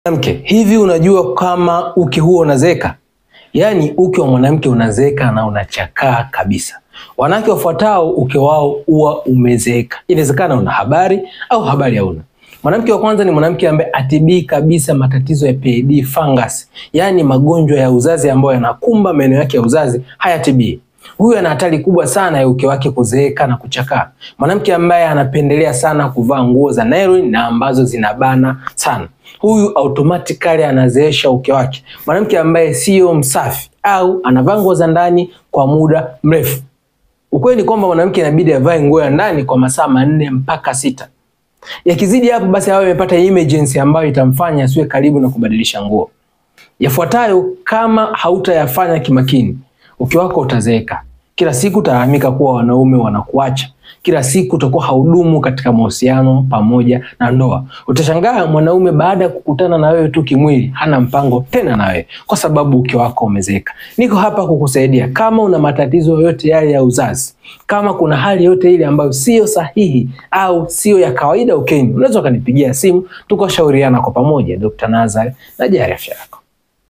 Mwanamke, hivi unajua kama uke huo unazeeka? Yaani uke wa mwanamke unazeeka na unachakaa kabisa. Wanawake wafuatao uke wao huwa umezeeka. Inawezekana una habari au habari hauna. Mwanamke wa kwanza ni mwanamke ambaye atibii kabisa matatizo ya PID fungus, yaani magonjwa ya uzazi ambayo yanakumba maeneo yake ya uzazi, hayatibii. Huyu ana hatari kubwa sana ya uke wake kuzeeka na kuchakaa. Mwanamke ambaye anapendelea sana kuvaa nguo za nylon na ambazo zinabana sana, huyu automatically anazeesha uke wake. Mwanamke ambaye sio msafi au anavaa nguo za ndani kwa muda mrefu. Ukweli ni kwamba mwanamke inabidi avae nguo ya ndani kwa masaa 4 mpaka 6. Yakizidi hapo, basi awe amepata emergency ambayo itamfanya asiwe karibu na kubadilisha nguo. Yafuatayo kama hautayafanya kimakini, uke wako utazeeka. Kila siku utalalamika kuwa wanaume wanakuacha. Kila siku utakuwa haudumu katika mahusiano pamoja na ndoa. Utashangaa mwanaume baada ya kukutana na wewe tu kimwili hana mpango tena na wewe kwa sababu uke wako umezeeka. Niko hapa kukusaidia kama una matatizo yoyote yale ya uzazi, kama kuna hali yote ile ambayo sio sahihi au sio ya kawaida ukeni, unaweza ukanipigia simu tukashauriana kwa pamoja. Dr. Nazar na jari afya yako.